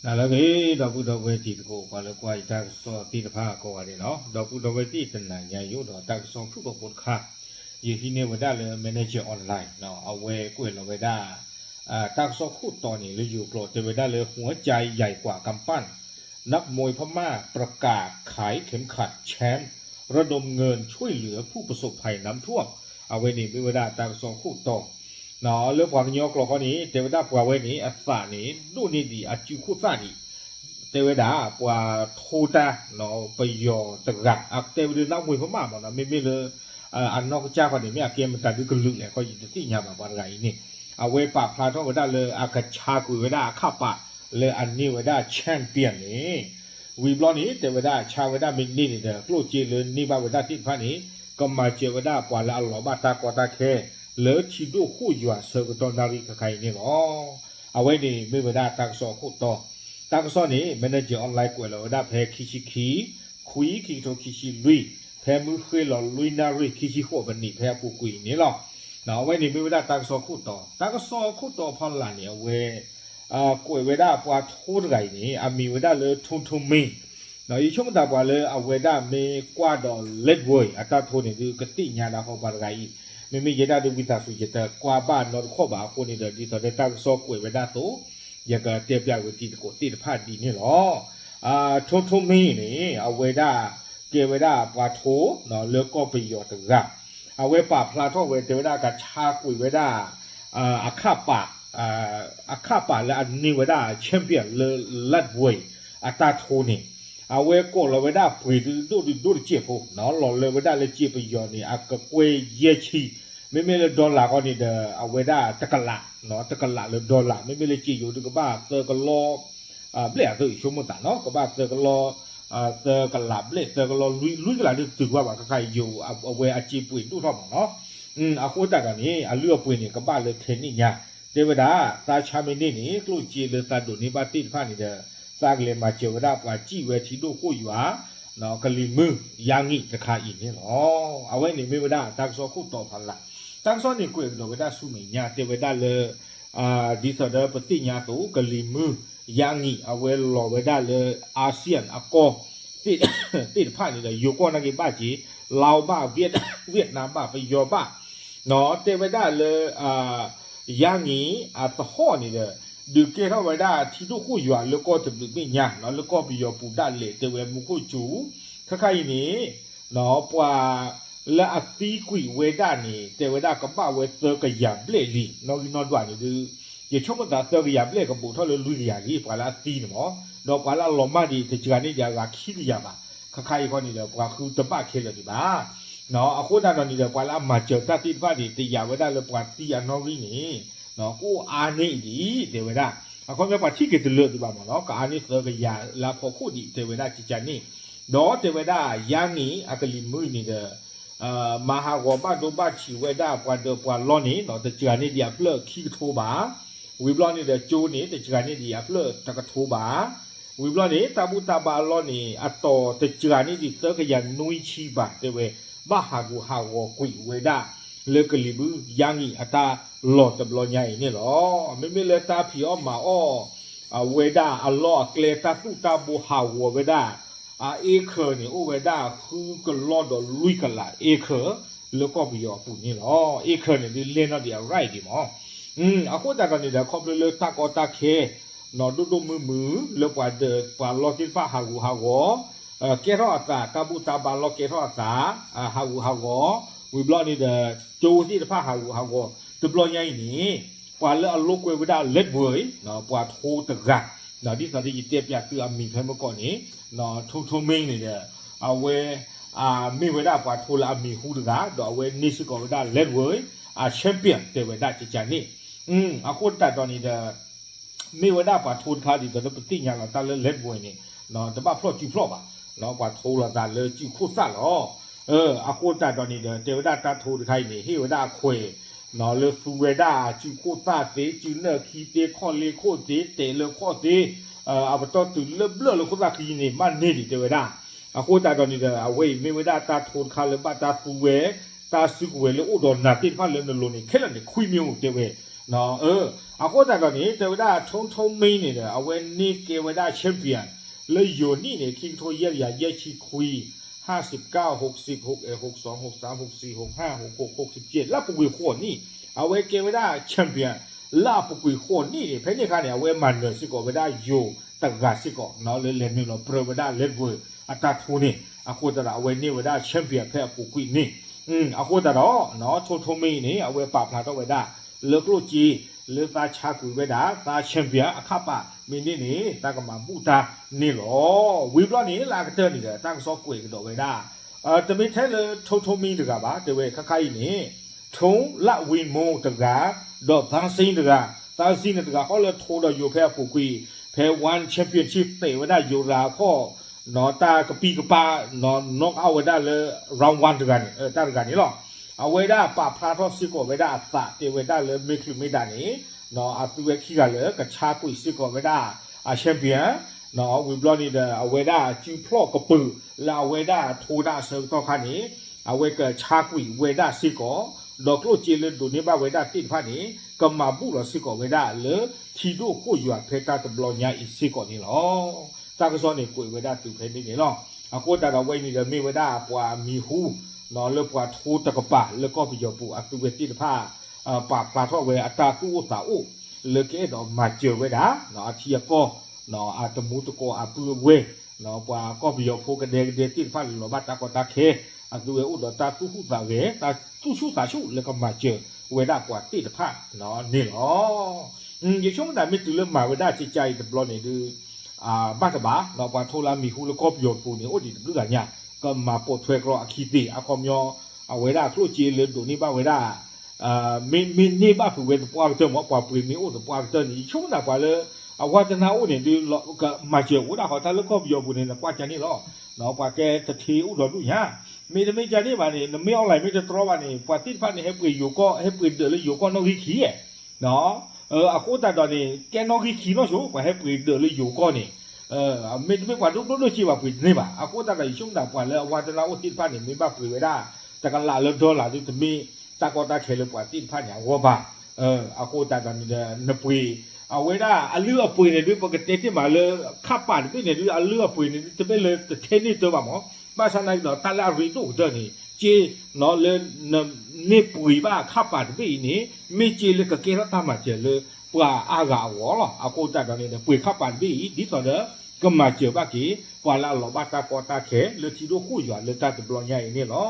တၢ်လၢဂ့ၤ ဒီပုၢ်ဒီဝဲၢ်တံၤသကိး ပှၤလၢကွၢ်ယတၢ်ကစီၣ်သ့ၣ်တဖၣ်ကိးဂၤဒဲးလီၤ. ဒီပုၢ်ဒီဝဲၢ်သ့ၣ် တနၤညါယအိၣ်ဒီးတၢ်ကစီၣ်ဖုၣ်ကိာ်ဖိတခါ, ယဟံးန့ၢ်ဝဲဒၣ်လၢ Manager Online အဝဲကွဲးလီၤဝဲဒၣ် တၢ်ကစီၣ်ခိၣ်တီန့ၣ် လၢယိၤကျိာ်တဲဝဲဒၣ်လၢ หัวใจใหญ่กว่ากำปั้น นักมวยพม่าประกาศขายเข็มขัดแชมป์ระดมเงินช่วยเหลือผู้ประสบภัยน้ำท่วม အဝဲန့ၣ်မ့ၢ်ဝဲဒၣ်တၢ်ကစီၣ်ခိၣ်တီ လၢပှၤကညီကျိာ်ဃီန့ၣ် တဲဝဲဒၣ်ပှၤဝဲန့ၣ် အသးန့ၣ် ဒိၣ်န့ၢ်ဒံးအစုခိၣ်သၣ်ဒံး တဲဝဲဒၣ် ပှၤထိတၢ် ပယီၤတဂၤ အတဲဝဲဒၣ် นักมวยพม่า မ့ၢ်နီၤ မ့မ့ၢ်လၢ အနီၢ်ကစၢ်ဃီန့ၣ် မ့ၢ်အကဲမတၤဒုကလုာ်လဲၣ်ဃီ ယတသ့ၣ်ညါဘၣ် ပှၤတဂၤအံၤန့ၣ် အဝဲပာ်ဖျါထီၣ်ဝဲဒၣ်လၢအကဆါကွံာ်ဝဲဒၣ်အခၣ်ပာ် လၢအန့ၢ်ဝဲဒၣ် champion န့ၣ် ဝံၤဘျီန့ၣ် တဲဝဲဒၣ်ဆါဝဲဒၣ်မ့ၢ်န့ၢ်န့ၣ်ဒီး ကျိၣ်စ့လၢန့ၢ်ဘၣ်ဝဲဒၣ်သ့ၣ်တဖၣ်န့ၣ် ကမၤစၢၤဝဲဒၣ်ပှၤလၢအလီၤဘၣ်တၢ်ကီတၢ်ခဲ လၢထံဒိၣ်ဃိၣ်ယွၤဆၢကတီၢ်နၣ်ရံၣ်ခဲခါအံၤန့ၣ်လီၤ. အဝဲန့ၣ်မ့ၢ်ဝဲဒၣ်တၢ်ကစီၣ်ခိၣ်တီ တၢ်ကစီၣ်န့ၣ် Manager Online ကွဲးလီၤဝဲဒၣ်ဖဲခံဆံခံ ခွံ ခံကထိခံဆံလွံၢ် ဖဲမုၢ်ဃ့ၢ်လီၤလွံၢ်နၣ်ရံၣ်ခံဆံဃိးမံးနံး ဖဲအပူၤကွံာ်အံၤန့ၣ်လီၤ. အဝဲန့ၣ်မ့ၢ်ဝဲဒၣ်တၢ်ကစီၣ်ခိၣ်တီ တၢ်ကစီၣ်ခိၣ်တီဖီလာ်န့ၣ် အဝဲ ကွဲးဝဲဒၣ်ပှၤထိတဂၤအံၤန့ၣ် အမံၤဝဲဒၣ်လၢ ထိထိမ့ၢ် ယဆိကမိၣ်သးပှၤလၢအဝဲဒၣ်မ့ၢ်ကွၢ်ဒီး Ledway အတၢ်ထိန့ၣ်ဒုး ကသ့ၣ်ညါဒၣ်ဃီပှၤတဂၤအံၤ မ့မ့ၢ်ယဲဒၣ်ဒုးဝံသးစူၤ ယတကွၢ်ဘၣ်နီတခီၣ်ဘၣ်အဃိန့ၣ်ဒီး ဒ်သိးဒီးတၢ်ကစီၣ်ကွဲးဝဲဒၣ်အသိး ယကတဲပျးဝဲတံၤသကိးသ့ၣ်တဖၣ်ဒ်န့ၣ်လီၤ. ထိထိမ့ၢ်န့ၣ် အဝဲဒၣ်ကဲဝဲဒၣ်ပှၤထိ လၢကီၢ်ပယီၤတဂၤ အဝဲပာ်ဖျါထီၣ်ဝဲ တဲဝဲဒၣ်ကဆါကွံာ်ဝဲဒၣ် အခၣ်ပာ် အခၣ်ပာ်လၢအန့ၢ်ဝဲဒၣ် champion လၢ Ledway အတၢ်ထိန့ၣ် အဝဲကိးလီၤဝဲဒၣ်ပှ့ၤဒုးဒိၣ်ဒုးဒိၣ်တစဲးဖိ လီၤလၢဝဲဒၣ်လၢစ့ပယီၤန့ၣ် အကကွဲၢ်ယဲၢ်ဆံ မ့မ့ၢ်လၢ dollar ဃီန့ၣ်ဒီး အဝဲဒၣ်တကလး တကလးလၢ dollar မ့မ့ၢ်လၢစ့ယိၤဒုးကဘၣ်သၢကလီ ဘျဲၣ်အသိး ယဆိကမိၣ်သးနီၤ ကဘၣ်သၢကလီ သၢကလးဘျဲၣ် သၢကလီလွံၢ်ကလးဒုးတုၤကွၢ်ဘၣ် ခဲခါအံၤယိၤ အဝဲအစ့ပှ့ၤဒိၣ်ထီၣ်မးနီၤ အဃိသတးဒီးန့ၣ် အလုၢ်အပှ့ၤန့ၣ် ကဘၣ်လၢထဲန့ၣ်ညါ တဲဝဲဒၣ် သးဆါမ့ၢ်န့ၢ်န့ၣ် ကျိၣ်စ့လၢသးဒိးန့ၢ်ဘၣ်သ့ၣ်တဖၣ်န့ၣ်ဒီး သးကလဲၤမၤစၢၤဝဲဒၣ်ပှၤစံၣ်ဝဲထံဒိၣ်ဃိၣ်ယွၤ ကလံၤမုၢ် ယါငံာ်တခါအံၤန့ၣ်လီၤ. အဝဲန့ၣ်မ့ၢ်ဝဲဒၣ်တၢ်ကစီၣ်ခိၣ်တီဖးလၢ် တၢ်ကစီၣ်န့ၣ်ကွဲးကဒီးဝဲဒၣ်ဆူမဲာ်ညါ တဲဝဲဒၣ်လၢ ဒ်သိးဒီးပသ့ၣ်ညါအသိး ကလံၤမုၢ် ယါငံာ် အဝဲလီၤဝဲဒၣ်လၢ ASEAN အကီၢ် သ့ၣ်တဖၣ်န့ၣ်ဒီး ယိၤကီၢ်နာ်က့ဘၣ်က့ၤ Laos ဘၣ် Vietnam ဘၣ် ပယီၤဘၣ် တဲဝဲဒၣ်လၢ ယါငံာ် အသဟီၣ်န့ၣ်ဒီး ဒုးကဲထီၣ်ဝဲဒၣ်ထံဒိၣ်ဃိၣ်ယွၤလၢကီၢ်တဘျုးမဲာ်ညါ လၢကီၢ်ပယီၤပူၤဒၣ်လဲာ် တဲဝဲမူခိၣ်စူၤ ခဲခါအံၤန့ၣ် ပှၤလၢအသံကွံာ်ဝဲဒၣ်န့ၣ် တဲဝဲဒၣ်ကဘၣ်ဝဲသၢကယၤဘျဲၣ်လံ နီၣ်ဂံၢ်နီၣ်ဒွးန့ၣ်ဒုး ယဆိကမိၣ်သးသၢကယၤဘျဲၣ်ကဘူးထီၣ်လၢလွံၢ်ကယၤလံ ပှၤလၢအသံန့ၣ်မး ဒီးပှၤလၢအလီၤမၢ်ဒံး တစှၤန့ၢ်ဒံးအဂၤခံကယၤဘၣ် ခဲခါအံၤဃီန့ၣ်ဒီး ပှၤဃုတဘၣ်ခဲလၢာ်ဒံးဘၣ် အဃိသတးဒီးန့ၣ်ဒီး ပှၤလၢအမၤစၢၤတၢ်သ့ၣ်တဖၣ်န့ၣ် တယာ်ဝဲဒၣ်လၢပှၤသံအနီၣ်ဂံၢ်န့ၣ် ကအိၣ်အါန့ၢ်အံၤဒံး တဲဝဲဒၣ် အခီပညီပှၤထံၣ်က့ၤတလၢာ်ဒံးဘၣ်မးနီၤ ကအါန့ၢ်သၢကယၤလၢအဖီခိၣ်ဒံး တဲဝဲဒၣ်ကကန့ၣ် ဒီးတဲဝဲဒၣ် ယါငံာ်အကလံၤမုၢ်အံၤန့ၣ်ဒီး မၤဟးဂီၤဘၣ်ဒိဘၣ်ထံးဝဲဒၣ်ပှၤဒၢးပှၤလီၢ်န့ၣ် တစှၤန့ၢ်ဒံးအဖျၢၣ်ခံကထိဘၣ် ဝံၤဘျီန့ၣ်ဒီး ကၠိန့ၣ် တစှၤန့ၢ်ဒံးအဖျၢၣ်တကထိဘၣ် ဝံၤဘျီန့ၣ် တၢ်ဘူၣ်တၢ်ဘါအလီၢ်န့ၣ် အတီၤတစှၤန့ၢ်ဒံးသၢကယၤနွံဆံဘၣ် တဲဝဲ ဘၣ်ဟးဂူာ်ဟးဂီၤကွံာ်ဝဲဒၣ် လၢကလံၤမုၢ်ယါငံာ်အတၢ်လီၢ်တဘျီညါအံၤန့ၣ်လီၤ. မ့မ့ၢ်လၢတၢ်ဖံးအီၣ်မၤအီၣ် အဝဲဒၣ်အလီၢ်အကျဲတၢ်သူၣ်တၢ်ဘိဟးဂီၤဝဲဒၣ် အ acre န့ၣ် အိၣ်ဝဲဒၣ်ဃုကလီၢ်ဒီးလွံၢ်ကလး acre လၢကီၢ်ပယီၤအပူၤန့ၣ်လီၤ. acre န့ၣ်ဒုးလဲၢ်နီၣ်ဒံးအ right ဒံးမး အဃိသတးဒီးန့ၣ်ဒီး ခီဖျိလၢတၢ်ကီတၢ်ခဲ နီၣ်ဒိၣ်ဒိၣ်မုၢ်မုၢ် လၢပှၤဒၢးပှၤလီၢ်သ့ၣ်တဖၣ်ဟးဂူာ်ဟးဂီၤ ကဲထီၣ်အသး တၢ်ဘူၣ်တၢ်ဘါလီၢ်ကဲထီၣ်အသး ဟးဂူာ်ဟးဂီၤ ဝံၤဘျီန့ၣ်ဒီး ကၠိသ့ၣ်တဖၣ်ဟးဂူာ်ဟးဂီၤ တဘျီညါအံၤန့ၣ် ပှၤလၢအလိာ်ကွဲဝဲဒၣ် Ledway ပှၤထိတဂၤ ဒ်သိးဒီးယတဲပျးသုအမံၤဖဲမုၢ်ကီၢ်န့ၣ် ထိထိမ့ၢ်န့ၣ်ဒီး အဝဲ မ့ၢ်ဝဲဒၣ်ပှၤထိလၢအမံၤဟူတဂၤ ဒီးအဝဲန့ၢ်စ့ၢ်ကီးဝဲဒၣ် Ledway အ champion တဲဝဲဒၣ်ကကန့ၣ် အဃိသတးဒီးန့ၣ်ဒီး မ့ၢ်ဝဲဒၣ်ပှၤထိတခါဒ်သိးဒီးပသ့ၣ်ညါလီၤတၢ်လၢ Ledway န့ၣ် တဘၣ်ဖျီၣ်စုဖျီၣ်ဘၣ် ပှၤထိလီၤသးလၢစုခိၣ်သၣ်လီၤ. အဃိသတးဒီးန့ၣ်ဒီး တဲဝဲဒၣ်တၢ်ထိတခါအံၤန့ၣ် ဟ့ၣ်ဝဲဒၣ်အခွဲး လၢသူဝဲဒၣ်စုခိၣ်သၣ်သ့ စုနၢၣ်ခံသ့ ခီၣ်လ့ခိၣ်သ့ တဲာ်လၢခီၣ်သ့ အပတီၢ်တုၤလၢဘျၢၣ်လၢခိၣ်သၣ်ခံန့ၣ် ဘၣ်န့ၢ်ဒံးတဲဝဲဒၣ်. အဃိသတးဒီးန့ၣ်ဒီး အဝဲအံၤမ့ၢ်ဝဲဒၣ်တၢ်ထိတခါလၢဘၣ်တၢ်သူဝဲ တၢ်စုကဝဲၤလၢအိၣ်ဒီးနၤသ့ၣ်တဖၣ်လၢနလိၤန့ၣ် ခဲလၢာ်န့ၣ် ခွံမျိုး တဲဝဲ အဃိသတးဒီးန့ၣ် တဲဝဲဒၣ် ထိထိမ့ၢ်န့ၣ်ဒီး အဝဲန့ၢ်ကဲဝဲဒၣ် champion လၢယိၤနံၣ်န့ၣ် ခံကထိယဲၢ်တကယၤယဲၢ်ဆံခွံ, ห้าสิบเก้า หกสิบ หกเอ็ด หกสอง หกสาม หกสี่ หกห้า หกหก หกเจ็ด လၢအပူၤကွံာ်ဃိးနံၣ် အဝဲကဲဝဲဒၣ် champion လၢအပူၤကွံာ်ဃိးနံၣ်န့ၣ် ဖဲန့ၣ်အခါန့ၣ် အဝဲမၤနၢၤစ့ၢ်ကီးဝဲဒၣ်ယိၤတဂၤစ့ၢ်ကီး လၢလဲၤနုာ်လီၤပြၢဝဲဒၣ် Leadville အတၢ်ထိန့ၣ် အဃိသတးဒီး အဝဲန့ၢ်ဝဲဒၣ် champion ဖဲအပူၤကွံာ်န့ၣ် အဃိသတးဒီး ထိထိမ့ၢ်န့ၣ် အဝဲပာ်ဖျါထီၣ်ဝဲဒၣ် လၢကျိၣ်စ့ လၢသးဆါကွံာ်ဝဲဒၣ် သး champion အခါပာ် မ့ၢ်န့ၢ်န့ၣ် သးကမၤဘူၣ်တၢ်န့ၣ်လီၤ. ဝံၤဘျီန့ၣ် လၢအကတၢၢ်န့ၣ်ဒီး တၢ်ကစီၣ်ကွဲးကဒီးဝဲဒၣ် တမ့ၢ်ထဲလၢ ထိထိမ့ၢ်တဂၤဘၣ် တဲဝဲခါခါအံၤန့ၣ် ထိလၢဝံမိၢ်တဂၤ ဒီးသးစ့တဂၤ သးစ့န့ၣ်တဂၤဃီလၢထိဒီးယိၤဖဲအပူၤကွံာ် ဖဲ One Championship တဲဝဲဒၣ်ယိၤတဂၤခီ တၢ်ကပံၢ်ကပၤ knock out ဝဲဒၣ်လၢ round one တဂၤန့ၣ် တၢ်တဂၤန့ၣ်လီၤ. အဝဲဒၣ်ပာ်ဖျါထီၣ်စ့ၢ်ကီးဝဲဒၣ်အသး တဲဝဲဒၣ်လၢမ့ၢ်ချုးမ့ၢ်ဒၣ်န့ၣ် အသုဝဲခံဂၤလၢကဆါကွံာ်စ့ၢ်ကီးဝဲဒၣ် အ champion ဝံၤဘျီန့ၣ်ဒီး အဝဲဒၣ်စုဖျီၣ်ကပၢၤ လၢအဝဲဒၣ်ထိတၢ်အဆၢကတီၢ်ခါန့ၣ် အဝဲကဆါကွံာ်ဝဲဒၣ်စ့ၢ်ကီး ဒီးကျိၣ်စ့လၢဒိးန့ၢ်ဘၣ်ဝဲဒၣ်သ့ၣ်တဖၣ်န့ၣ် ကမၤဘူၣ်လီၤစ့ၢ်ကီးဝဲဒၣ်လၢထံဒိၣ်ဃိၣ်ယွၤဖဲတၢ်တဘျီညါအံၤစ့ၢ်ကီးန့ၣ်လီၤ. တၢ်ကစီၣ်န့ၣ်ကွဲးဝဲဒၣ်တုၤဖဲန့ၣ်န့ၣ်လီၤ. အဃိသတးဒီးဝဲအံၤန့ၣ်ဒီးမ့ၢ်ဝဲဒၣ်ပှၤမံၤဟူ လၢပှၤထိတကပၤလၢကီၢ်ပယီၤပူၤ အသုဝဲသ့ၣ်တဖၣ် ပာ်ဖျါထီၣ်ဝဲအတၢ်သူၣ်အိၣ်သးအိၣ် လၢကအဲၣ်ဒိးမၤစၢၤဝဲဒၣ် အထံအကီၢ် အတမူတကိးအပုၢ်အဝဲၢ် ပှၤကီၢ်ပယီၤဖိကဒဲကဒဲသ့ၣ်တဖၣ်လၢလီၤဘၣ်တၢ်ကီတၢ်ခဲ အသုဝဲအိၣ်ဒီးတၢ်သူၣ်ဟူးသးဂဲၤ တၢ်သူၣ်ဆူၣ်သးဆူၣ်လၢကမၤစၢၤဝဲဒၣ်ပှၤသ့ၣ်တဖၣ်န့ၣ်လီၤ. ယဆိကမိၣ်သးမ့ၢ်တုၤလၢမၤဝဲဒၣ်ကကါအံၤတဘျီန့ၣ်ဒုး ဘၣ်တဘၣ် ပှၤထိလၢမံၤဟူလၢကီၢ်ပယီၤပူၤန့ၣ် အိၣ်ဒံးတဘျုးဂၤညါ ကမၤပိာ်ထွဲကြီအခံသ့ အခီပညီ အဝဲဒၣ်ကျိၣ်စ့လၢဒိးန့ၢ်ဘၣ်ဝဲဒၣ် မ့မ့ၢ်န့ၢ်ဘၣ်ဖုးဝဲသပှၢ်ကတၢၢ်မ့ၢ် ပှၤပှ့ၤမ့ၢ်အိၣ်သပှၢ်ကတၢၢ်န့ၣ် ယဆိကမိၣ်သးပှၤလၢ အဝါတနါအိၣ်န့ၣ်ဒုး ကမၤစၢၤအိၣ်ဒၣ်ဃီ တၢ်လၢကီၢ်ပယီၤပူၤန့ၣ် နကွၢ်ကၢန့ၣ်လီၤ. ပှၤကဲတထ့အိၣ်ဒီဒူၣ်ညါ မ့တမ့ၢ်ကန့ၣ်ဘၣ်န့ၣ် နမ့ၢ် online မ့ၢ်တတြီဘၣ်န့ၣ် ပှၤသ့ၣ်တဖၣ်န့ၣ် ဟဲပှ့ၤယိၤကီၢ် ဟဲပှ့ၤဒၢးလၢယိၤကီၢ်နီၣ်ဂံၢ်ခံ အဃိသတးဒီးန့ၣ် ကဲနီၣ်ဂံၢ်ခံနီၣ်ဆိ ပှၤဟဲပှ့ၤဒၢးလၢယိၤကီၢ်န့ၣ် မ့တမ့ၢ်ပှၤဒိၣ်ဒိၣ်ဒိၣ်စ့ဘၣ်ပှ့ၤတန့ၢ်ဘၣ်. အဃိသတးဒီး ယဆိကမိၣ်သးပှၤလၢအဝါတနါအိၣ်သ့ၣ်တဖၣ်န့ၣ် မ့ၢ်ဘၣ်ပှ့ၤဝဲဒၣ် တကလးလၢ dollar ဒုး တမ့ၢ်တၢ်ကီတၢ်ခဲလၢပှၤသ့ၣ်တဖၣ်န့ၣ်အဂီၢ်ဘၣ်. အဃိသတးဒီးန့ၣ်ဒီး နပှ့ၤ အဝဲဒၣ်အလုၢ်အပှ့ၤန့ၣ်ဒုး ပကတဲတ့ၢ်မးလၢ ခးပာ်တဘ့ၣ်န့ၣ်ဒုး အလုၢ်အပှ့ၤန့ၣ်ဒုး တမ့ၢ်လၢတထဲန့ၢ်တၢဘၣ်မး ဘၣ်ဆၣ်သနာ်က့ဒီးတၢ်လၢအရ့ဒိၣ်ကတၢၢ်န့ၣ် က့ လၢနန့ၢ်ပှ့ၤဘၣ်ခးပာ်တဘ့ၣ်အံၤန့ၣ် မ့ၢ်က့လၢကကဲထီၣ်တၢ်မၤစၢၤလၢပှၤအါဂၤအဂီၢ်လီၤ. အဃိသတးဒီးန့ၣ်ဒီး ပှ့ၤခးပာ်တဘ့ၣ်အံၤ ဒ်သိးဒီး ကမၤစၢၤဘၣ်က့ၤ ပှၤလၢအလီၤဘၣ်တၢ်ကီတၢ်ခဲလၢထံဒိၣ်ဃိၣ်ယွၤလၢတၢ်တဘျီညါအံၤန့ၣ်လီၤ.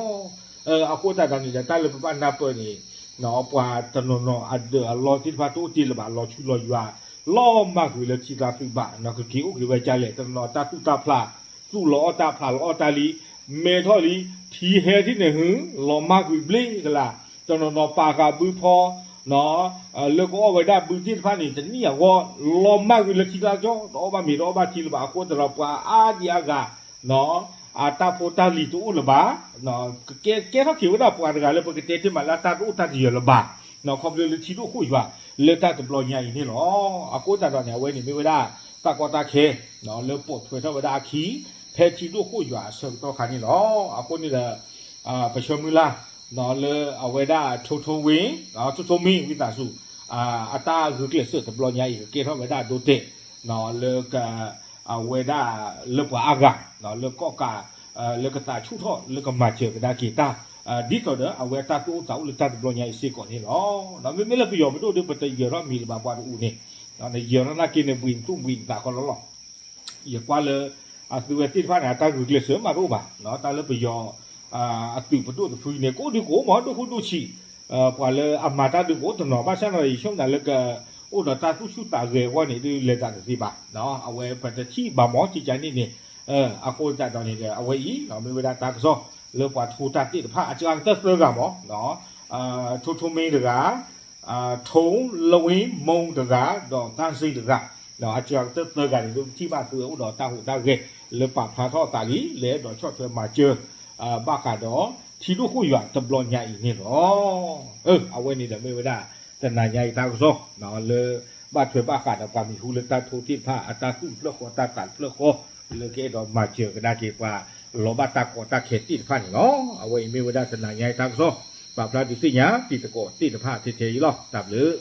အဃိသတးဒီးန့ၣ်ဒီး တၢ်လၢပဘၣ်နၢ်ပၢၢ်န့ၣ် ပှၤတနီၤနီၤအဒၢးအလီၢ်သ့ၣ်တဖၣ်တအိၣ်တ့ၢ်လၢၤဘၣ် လီၤဆူလီၤယွၤ လီၤမၢ်ကွံာ်လၢထံကျါသုးဘၣ် ကက့ၤအိၣ်က့ၤဝဲဒ်လဲၣ် တနီၤနီၤတၢ်သူၣ်တၢ်ဖျး သူၣ်လီၤအီၣ်တၢ်ဖျးလီၤအီၣ်တၢ်လံ မဲထီၣ်လံ ထံဟဲထံၣ်န့ၣ်ဟု လီၤမၢ်ကွံာ်ဘျ့ကလၤ တနီၤနီၤပာ်ဃာ်ဘုဖီ လၢကအီၣ်ဝဲဒၣ်ဘုသ့ၣ်တဖၣ်န့ၣ် တနံၣ်အဂီၢ် လီၤမၢ်ကွံာ်လၢထံကျါကၠီ တအီၣ်ဘၣ်မ့ၤတအီၣ်ဘၣ်ထံလၢၤဘၣ် အဃိသတးဒီးပှၤအါဒံအါဂၤ အတၢ်ဖိတၢ်လံၤတအိၣ်လၢၤဘၣ် ကကဲထီၣ်က့ၤဝဲဒၣ်ပှၤတဂၤလၢပကတဲတ့ၢ်မးလၢအတၢ်တအိၣ်တၢ်တယၢၤလၢၤဘၣ် ခီဖျိလၢထံဒိၣ်ဃိၣ်ယွၤ လၢတၢ်တဘျီညါအံၤန့ၣ်လီၤ. အဃိသတးဒီးန့ၣ် အဝဲန့ၣ်မ့ၢ်ဝဲဒၣ် တၢ်ကီတၢ်ခဲ လၢပိာ်ထွဲထီၣ်ဝဲဒၣ်အခံ ဖဲထံဒိၣ်ဃိၣ်ယွၤအဆၢကတီၢ်ခါန့ၣ်လီၤ. အဃိန့ၣ်ဒီး ပဆၢမုၢ်လၢ် လၢအဝဲဒၣ်ထိထိဝ့ ထိထိမ့ၢ်ဝံသးစူၤ အတၢ်ဂုာ်ကျဲးစၢးတဘျီညါအံၤ ကကဲထီၣ်ဝဲဒၣ်အဒိတဲာ် လၢ အဝဲဒၣ်လၢပှၤအါဂၤ လၢကီၣ်ကး လၢကသးဆူၣ်ထီၣ်လၢကမၤစၢၤကဒါက့ၤတၢ် ဒ်သိးဒီးအဝဲတၢ်သူၣ်အိၣ်သးအိၣ်လၢတၢ်တဘျီညါအံၤစ့ၢ်ကီးန့ၣ်လီၤ. မ့မ့ၢ်လၢပယီၤပဒိၣ်ဒီး ပတယၢၤထီၣ်မံၤလၢၤဘၣ်ပှၤတအူးန့ၣ် နယၢၤထီၣ်နာ်က့န့ၣ် ဘှံးသူၣ်ဘှံးသးဃီလီၤလီၤ ယကွၢ်လၢ အသုဝဲသ့ၣ်တဖၣ်န့ၣ် အတၢ်ဂုာ်ကျဲးစၢးမးတအိၣ်ဘၣ် တၢ်လၢပယီၤ အသုးပဒိၣ်တဖုန့ၣ် ကအိၣ်ဒုးကအိၣ်မး ဒိၣ်ဃိဒိၣ်ဆံး ပှၤလၢအမၤတၢ်ဒုးကအိၣ်တနီၤ ဘၣ်ဆၣ်ဒီး ယဆိကမိၣ်သးလၢက အိၣ်ဒီးတၢ်သူၣ်ဆူၣ်သးဂဲၤအဂီၢ်န့ၣ် ဒုးလဲၤတၢ်တသ့ဘၣ် အဝဲပတထံၣ်ဘၣ်မး ကကန့ၣ်န့ၣ် အဃိသတးဒီးန့ၣ်ဒီး အဝဲအံၤ မ့ၢ်ဝဲဒၣ်တၢ်ကစီၣ် လၢပှၤထိတၢ်သ့ၣ်တဖၣ် အစှၤကတၢၢ်သၢဂၤမး ထိထိမ့ၢ်တဂၤ ထိလဝ့မိၢ်တဂၤ ဒီးသၣ်စ့တဂၤ အစှၤကတၢၢ်သၢဂၤန့ၣ် ဒုးထံၣ်ဘၣ်သုဝဲအိၣ်ဒီးတၢ်ဟူးတၢ်ဂဲၤ လၢပာ်ဖျါထီၣ်အသးလံ လၢအဲၣ်ဒိးဆီၣ်ထွဲမၤစၢၤ ဘၣ်ဃးဒီး ထံဒိၣ်ဃိၣ်ယွၤတဘျီညါအံၤန့ၣ်လီၤ. အဝဲန့ၣ်ဒီးမ့ၢ်ဝဲဒၣ် တနၤညါအံၤတၢ်ကစီၣ် လၢ ဘၣ်ထွဲဘၣ်ဃးဒီးပှၤမံၤဟူလၢတၢ်ထိသ့ၣ်တဖၣ် အတၢ်သူၣ်တဖျၢၣ်ဃီတၢ်သးတဖျၢၣ်ဃီ လၢကအဲၣ်ဒိးမၤစၢၤကဒါက့ၤပှၤ လီၤဘၣ်တၢ်ကီတၢ်ခဲသ့ၣ်တဖၣ်န့ၣ်လီၤ. အဝဲအံၤမ့ၢ်ဝဲဒၣ်တနၤညါအံၤတၢ်ကစီၣ် ပာ်ဖျါဒုးသ့ၣ်ညါတံၤသကိးသ့ၣ်တဖၣ်ထဲထဲအံၤလီၤ. တၢ်ဘျုး